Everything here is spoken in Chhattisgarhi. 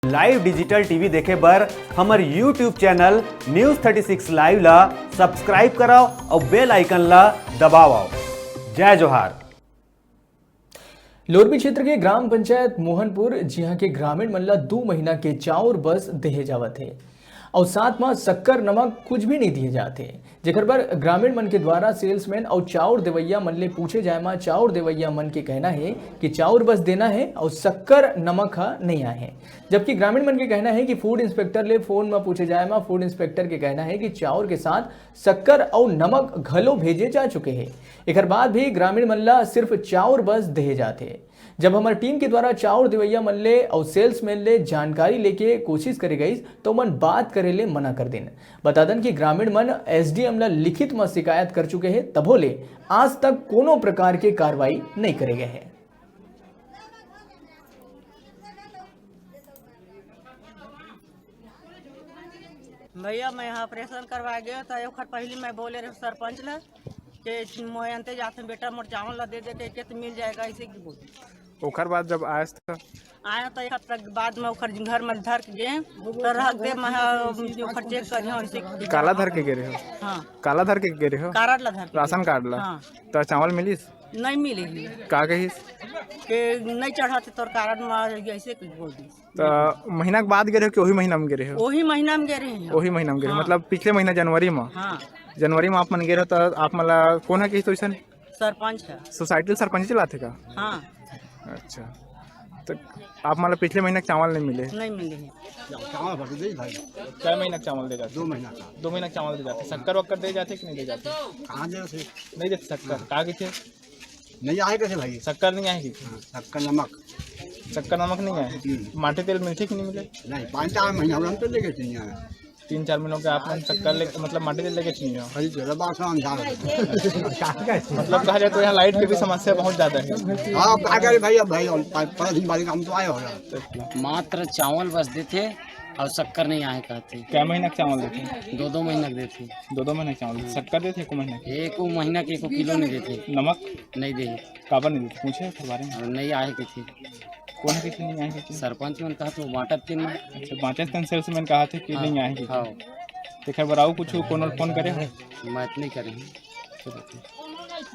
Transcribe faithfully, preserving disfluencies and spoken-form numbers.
Live digital T V देखे बर हमर YouTube channel News thirty six Live ला subscribe करव अउ bell icon ला दबावव। जय जोहार। लोरमी क्षेत्र के ग्राम पंचायत मोहनपुर, जिहां के ग्रामीण मन ला दू महीना के चाउर बस देहे जावत हे अउ साथ म शक्कर नमक कुछ भी नइ दिए जात हे, जेकर बर ग्रामीण मन के द्वारा सेल्समैन अउ चाउर देवइया मन ले पूछे जाय म चाउर देवइया मन के कहना हे कि चाउर बस देना हे अउ शक्कर नमक ह नइ आए हे। जबकि ग्रामीण मन के कहना हे कि फूड इंस्पेक्टर ले फोन म पूछे जाय म फूड इंस्पेक्टर के कहना हे कि चाउर के साथ शक्कर अउ नमक घलो भेजे जा चुके हे। एकर बाद भी ग्रामीण मन ला सिर्फ चाउर बस देहे जात हे। जब हमर टीम के द्वारा चाउर देवइया मन ले अउ सेल्समैन ले जानकारी लेके कोशिश करे गईस, तो मन बात करे ले मना कर दिन। बता दन कि ग्रामीण मन एसडीएम ला लिखित म शिकायत कर चुके हे, तभो ले आज तक कोनो प्रकार के कार्रवाई नइ करे गए हे। भैया, मैं यहाँ ऑपरेशन करवा गए, तो ओखर पहले मैं बोले रहे सरपंच ला कि मैं अंते जाते बेटा, मोर चावल ला दे दे, के, के तो मिल जाएगा, ऐसे की बोली। ओखर बाद जब आयस त आया तो एक हफ्ता के बाद मैं ओखर घर में धर के गए, तो रख दे, मैं ओखर चेक करियो, ऐसे की। काला धर के गे रहे हो? हाँ। काला धर के गे रहे हो? कार्ड ला धर के राशन कार्ड ला? हाँ। तो चावल मिलिस? नहीं मिले ही। का कहिस? के नहीं चढ़ाते तोर कार्ड में, ऐसे कुछ बोल दी। तो महीना के बाद गे रहे हो कि वही महीना में गे रहे हो? वही महीना में गे रहे हैं। वही महीना में गे रहे हो, हाँ। मतलब पिछले महीना जनवरी में? हाँ। जनवरी में आप मन गे रहे हो तो आप मन ला कौन है कहिस तो ऐसा? सरपंच है। सोसाइटी सरपंच ही चलाते का? हाँ। अच्छा, तो आप मन ला पिछले महीना के चावल नहीं मिले? नहीं मिले हैं। चावल भर दे भाई। कै महीना के चावल देगा? दो महीना का। दो महीना के चावल दे जाते। शक्कर वक्कर दे जाते कि नहीं दे जाते? कहाँ दे थे? नहीं देते शक्कर। हाँ। कहा कि थे? नहीं आए कैसे भाई? शक्कर नहीं आए कि? हाँ, शक्कर नमक। शक्कर नमक नहीं आए? हम्म। माटी तेल मिलते कि नहीं मिले? नहीं, पाँच चार महीना हो गया, हम तो लेके चले आए। तीन चार महीनों के आप मन शक्कर लेके, मतलब माटी तेल लेके चले हो? भाई, जरा बात हम जा रहे हैं। मतलब कहा जाए तो यहाँ लाइट की भी समस्या बहुत ज्यादा है। हाँ, अब क्या करें भाई, अब भाई, और पाँच, पाँच दिन बाद हम तो आए हो रहा। मात्र चावल बस देते और शक्कर नहीं आए कहते। कै महीना के चावल देते? दो दो महीना के देते। दो दो महीना के चावल देते। शक्कर देते एको महीना के? एको महीना के एको किलो नहीं देते। नमक? नहीं दे। काबर नहीं देते? पूछे ओकर बारे में? नहीं आए कथे। कौन कथे नहीं आए कथे? सरपंच मन कहा तो बांटत तेन में। अच्छा, बांटत तेन सेल्समैन कहा थे कि हाँ, नहीं आए कथे। हाँ। तेकर बर अउ कुछ कोनो फोन करे हो? मैं तो नहीं करे हूँ। चलो, ठीक।